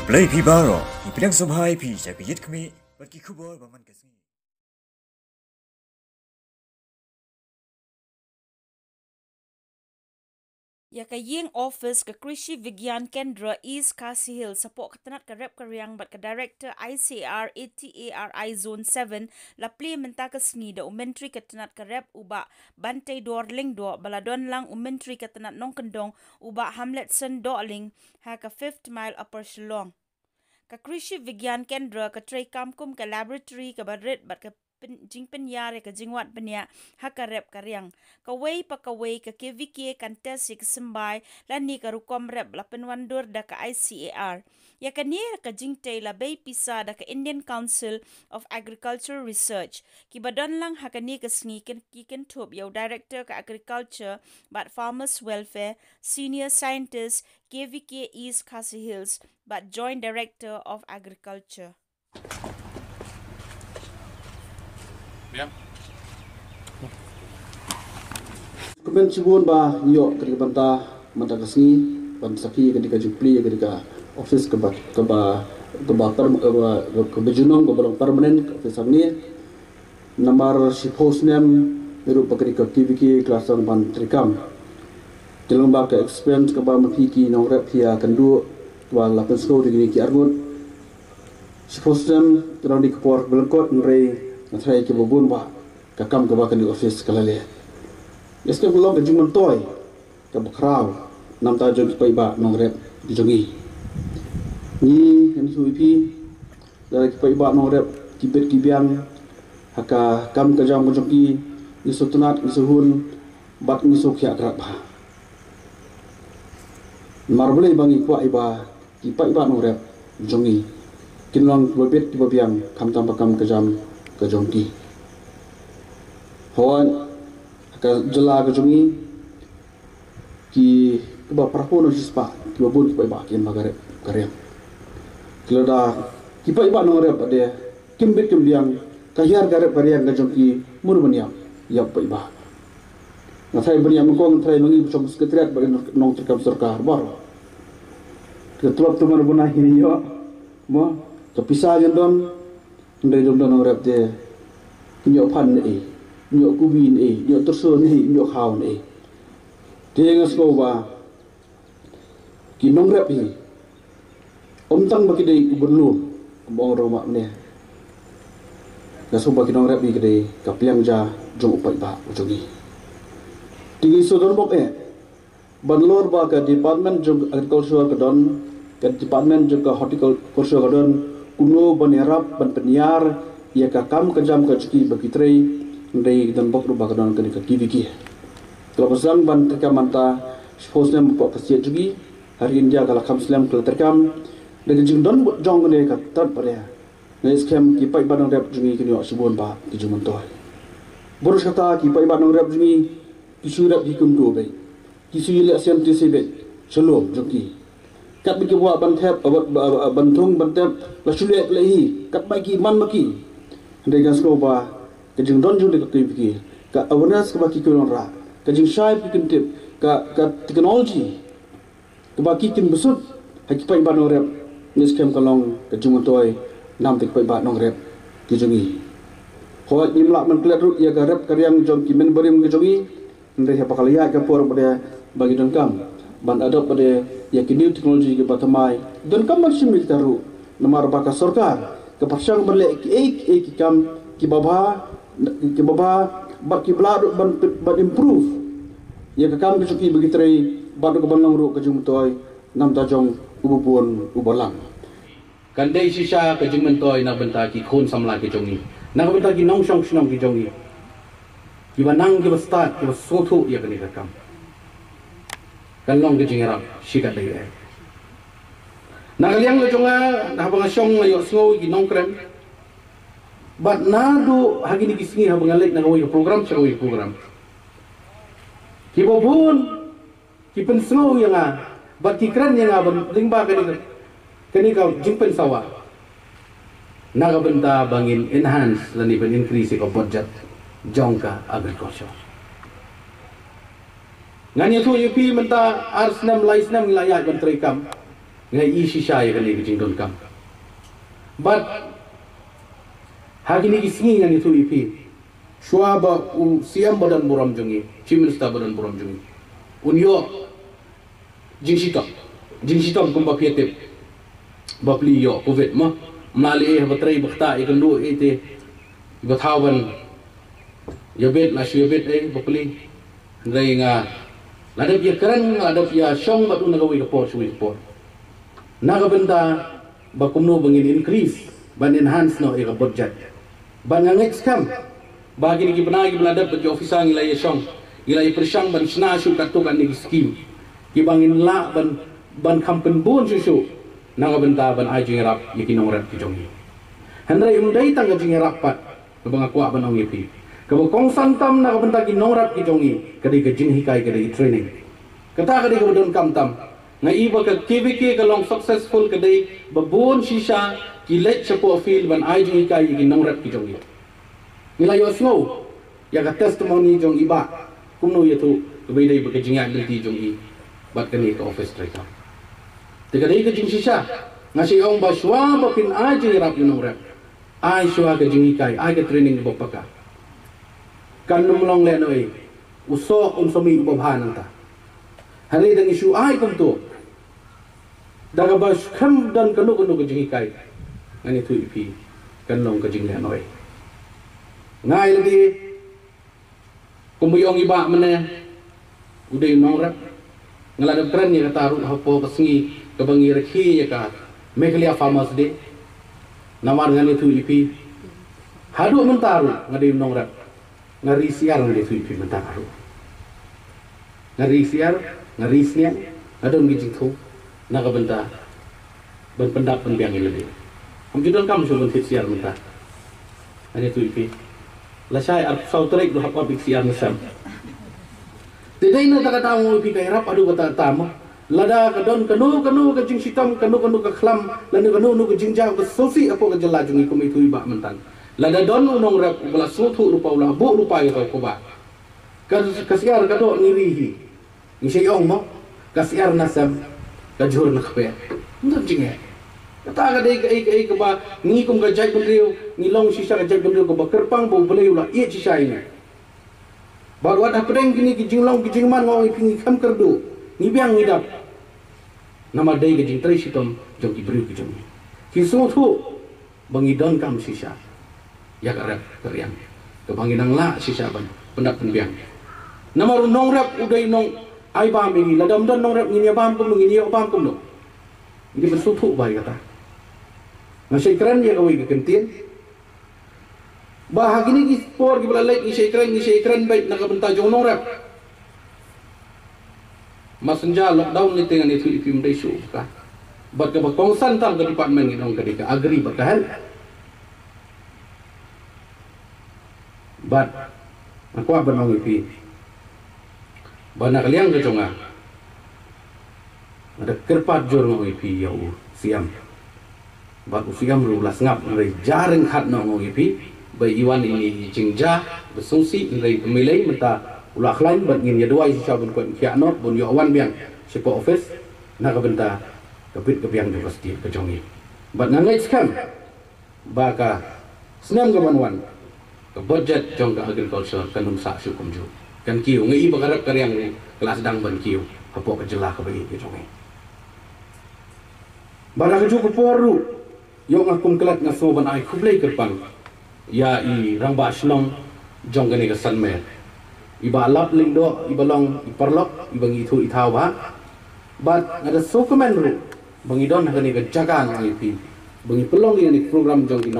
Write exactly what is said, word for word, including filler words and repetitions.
Khublei phi baroh, ngi pdiang sngewbha ïa phi sha ka Ïit Khmih bad ki khubor ba man ka sngi. Ïa ka ïing office ka Krishi Vigyan Kendra East Khasi Hills, hapoh ka tnat ka rep ka riang bad ka Director I C A R A T A R I Zone seven, la plie mynta ka sngi da u Myntri ka tnat ka rep u Bah Banteidor Lyngdoh, ba la don lang u Myntri ka tnat nongkyndong u Bah Hamletson Dohling ha ka Fifth Mile, Upper Shillong. Ka Krishi Vigyan Kendra ka trei kam kum ka laboratory kaba rit bad ka pyn-, jingpynïar ïa ka jingwad bniah ha ka rep ka riang. Kawei pa kawei ka K V K kan test ïa ka symbai lane ka rukom rep la pynwandur da ka I C A R. Ïa kane ka jingtei la bei pisa da ka Indian Council of Agricultural Research. Kiba don lang ha kane ka sngi kin, ki kynthup ïa u Director ka Agriculture bad Farmers Welfare, Senior Scientist K V K East Khasi Hills bad Joint Director of Agriculture. Kmen shibun ba ngi ïoh kane ka bynta mynta ka sngi ban sakhi ïa kane ka jingplie ïa kane ka office kaba, kaba, kaba perm-, kaba, kaba junom, kaba long permanent ka office hangne. Namar shiphew snem ruh ba kane ka K V K ka la sdang ban treikam. Te long ba ka experience kaba ma phi ki nongrep phi ïa kynduh, kaba la pynsngew da kine ki arngut. Shiphew snem ka long dei ka por ba lyngkot, hynrei nga tharai kiba bun ba ka kam kaba kane ka office ka la leh. Ïa sngewbha long ka jingmyntoi kaba khraw na bynta jong ki paidbah nongrep ki jong ngi. Ngi, ngan ïathuh ïa phi, lada ki paidbah nongrep ki bit ki biang ha ka kam ka jam ka jong ki, ngi sngewtynnat, ngi sngewhun bad ngi sngewkhiah krap bha. Namar balei ba ngi kwah ïa ba ki paidbah nongrep jong ngi kin long kiba bit kiba biang khamtam ba kam ka jam ka jong ki. Hooid, ha ka jylla ka jong ngi, ki kaba phraphew na shispah kiba bun ki paidbah ki im ha ka rep ka riang. Te lada ki paidbah nongrep ba dei kim bit kim biang, ka hiar ka rep ka riang ka jong ki, mano ban ïap, ïap paidbah. Nga tharai ban ïap nyngkong, nga tharai ma ngi ba shong secretariat bad nongtreikam sorkar baroh. Ka tulop tu mano ban ïoh, mo, ka pisa ngin don, hynrei dang don nongrep te, kin ïoh phan ne ei, kin ïoh kubi ne ei, kin ïoh tyrso ne ei, kin ïoh khaw ne ei. Te nga sngew ba ki nongrep hi, ym tang ba ki dei u bynlum, kumba ong u rangbah mynne. Nga sngew ba ki nongrep hi ki dei ka pliang ja jong u paidbah u jong ngi. Te ngi shu don bok eh ban lor ba ka Department jong Agriculture ka don, ka Department jong ka Horticulture ka don, kumno ban ïarap ban pynïar ïa ka kam ka jam ka jong ki ba ki trei, hynrei don bok ruh ba ka don kane ka K V K. Ka la pyrshang ban treikam mynta shiphew snem hapoh ka state jong ngi, ha ri India ka la kham slem ka la treikam. Da ka jingdon jong kane ka tat ba dei, nga ngeit skhem ki paidbah nongrep jong ngi kin ïoh shibun ba ki jingmyntoi. Bun ruh kata ki paidbah nongrep jong ngi ki shu rep ki kumto beit, ki shu ïaleh scientist beit sha lum jong ki. Katba ki kwah ban thep, ban, ban, ban thung ban thep, la shu leh leh hi, katba ki man ma ki. Hynrei nga sngew ba ka jingdon jong kane ka K V K, ka awareness kaba ki kylla wanrah, ka jingshai ba ki kyntip, ka, ka technology kaba ki kynbsut ha ki paidbah nongrep, nga ngeit skhem ka long ka jingmyntoi na bynta ki paidbah nongrep ki jong ngi. Hooid, ngim lah ban klet ruh ïa ka rep ka riang jong ki mynbarim ki jong ngi, hynrei haba ka la ïaid ka por ba dei ba ngi donkam ban adopt ba dei ïa ki new technology kiba thymmai, donkam ban shim ïa kita ruh. Namar ba ka sorkar ka pyrshang ban leh kiei kiei ki kam kiba bha, kiba bha, bad kiba lah ruh ban, ban improve ïa ka kam ka jong ki ba ki trei, bad ruh ka ban long ruh ka jingmyntoi na bynta jong uba bun uba lang. Kan dei shisha ka jingmyntoi na bynta ki khun samla ki jong ngi, na ka bynta ki nongshong shnong ki jong ngi, kiba nang, kiba stad, kiba sngewthuh ïa kane ka kam. Kan long ka jingïarap shikatdei eh. Na ka liang ka jong nga, na haba nga shong nga ïohsngew ïa ki nongkren, bad naduh ha kine ki sngi haba nga leit na kawei ka program sha kawei ka program, kiba bun ki pynsngew ïa nga bad ki kren ïa nga ban lyngba kane ka, kane ka jingpynsawa na ka bynta ba ngin enhance lane ban increase ïa ka budget jong ka agriculture. Ngan ïathuh ïa phi, mynta ar snem lai snem ngi la ïaid ban treikam. Nga i shisha ïa kane ka jingdonkam. Bad ha kine ki sngi ngan ïathuh ïa phi, shuwa ba u C M ba don burom jong ngi, Chief Minister ba don burom jong ngi, un ïoh jingshitom. Jingshitom kumba phi tip, ba pli ïoh covid mo. Mla leh haba trei ba ktah ïa kynduh ïa te, ba thaw ban ïa bit la shu ïa bit ei ba pli. Hynrei nga la dep ïa kren, nga la dep ïa shong bad u na kawei ka por sha kawei ka por. Na ka bynta ba kumno ba ngin increase ban enhance noh ïa ka budget. Ba nga ngeit skhem ba kine ki bnai kiba la dep ba ki officer ngi la ïa shong, ngi la ïa pyrshang ban shna shuh katto katne ki skim kiba ngin lah ban, ban kham pynbun shuh shuh na ka bynta ban ai jingïarap ïa ki nongrep ki jong ngi. Hynrei ym dei tang ka jingïarap pat kaba nga kwah ban ong ïa phi. Kaba kongsan tam na ka bynta ki nongrep ki jong ngi ka dei ka jinghikai, ka dei training. Kata ka dei kaba donkam tam. Nga i ba ka K V K ka long successful ka dei ba bun shisha ki leit shapoh field ban ai jinghikai ïa ki nongrep ki jong ngi. Ngi la ïohsngew ïa ka testimony jong i Bah, kumno ïathuh kaba i dei ba ka jingïaid lynti jong i bad kane ka office treikam. Te ka dei ka jingshisha, nga shu ong ba shuwa ba phin ai jingïarap ïa u nongrep, ai shuwa ka jinghikai, ai ka training ba paka. Kan ym long lehnohei u soh un sa mih uba bha nangta. Hynrei da ngi shu ai kumto, da kaba skhem don kano kano ka jinghikai, ngan ïathuh ïa phi, kan long ka jinglehnohei. Nga i lade, kumba i ong i Bah mynne, u dei u nongrep. Nga la dep kren ïa kata ruh hapoh ka sngi kaba ngi rakhe ïa ka Meghalaya Farmers Day. Namar ngan ïathuh ïa phi, haduh mynta ruh nga dei u nongrep. Nga ri syiar, nga dei, ïathuh ïa phi mynta ruh. Nga ri syiar, nga ri sniang, nga don ki jingthoh na ka bynta ban pyndap pynbiang ïa lade. Ngam ju donkam shuh ban thied syiar mynta. Ngan ïathuh ïa phi, lashai arphew saw tarik ruh hap ap ïa ka syiar na sem. Te dei na kata ka daw nga ong ïa phi, ka ïarap haduh katta katta mo. Lada ka don kano kano ka jingshitom, kano kano ka khlam, lane kano kano ka jingjia ka sngewsih hapoh ka jylla jong ngi, kum i ïathuh i Bah mynta, lada don u nongrep uba la sngewthuh lypa, u la buh lypa ïa kata ka bah, ka, ka syiar ka doh ngi ri hi. Ngi shait ong mo, ka syiar na sem, ka jhur na kper. Ym don jingeh. Kata ka dei kaei kaei kaba ngi kum ka jaitbynriew ngi long shisha ka jaitbynriew kaba kyrpang ba U Blei u la ïeit shisha ïa ngi. Bad wat hapdeng kine ki jinglong ki jingman, nga ong ïa phi, ngi khlem kyrduh, ngi biang ngi dap. Namar dei ka jingtrei shitom jong ki briew ki jong ngi. Ki sngewthuh ba ngi donkam shisha ïa ka rep ka riang kaba ngi nang lah shisha ban pyndap pynbiang. Namar u nongrep u dei u nongai bam ïa ngi. Lada ym don nongrep, ngin ïa bam kumno, ngin ïa ïoh bam kumno? Ngi dei ban sngewthuh bha ïa kata. Nga shait kren ïa kawei ka kyntien ba ha kine ki por kiba la leit ngi shait kren, ngi shait kren beit na ka bynta jong u nongrep. Mar shen ja lockdown lei te ngan ïathuh ïa phi, ym dei shuh ka. Bad kaba kongsan tam ka department ngi ong ka dei ka Agri bad ka Health. Bad nga kwah ban ong ïa phi ba na ka liang ka jong nga, nga da kyrpad jur, nga ong ïa phi, ïa u Siem. Bad u Siem ruh u la sngap, hynrei ja ryngkat noh, nga ong ïa phi, ba i wan ïa i jingjia ba sngewsih, hynrei ba mei lei mynta u la khlaiñ, bad ngin ïa duwai shisha ban koit khiah noh, ban ïoh wan biang sha ka office na ka bynta ka bit ka biang jong ka state ka jong ngi. Bad nga ngeit skhem ba ka snem ka ban wan, ka budget jong ka agriculture kan ym sah shuh kumjuh. Kan kiew, nga i ba ka rep ka riang ruh ka la sdang ban kiew hapoh ka jylla kaba ïeit ka jong ngi. Bad ha kajuh ka por ruh, ïoh nga kum klet nga sngew ban ai khublei kyrpang ïa i rangbah shnong jong kane ka Sanmer, i Bah Lap Lyngdoh, i ba long i paralok, i ba ngi ithuh i thaw bha. Bad nga da sngewkmen ruh ba ngi don ha kane ka jaka, nga ong ïa phi, ba ngi pynlong ïa kane ka program jong ki nong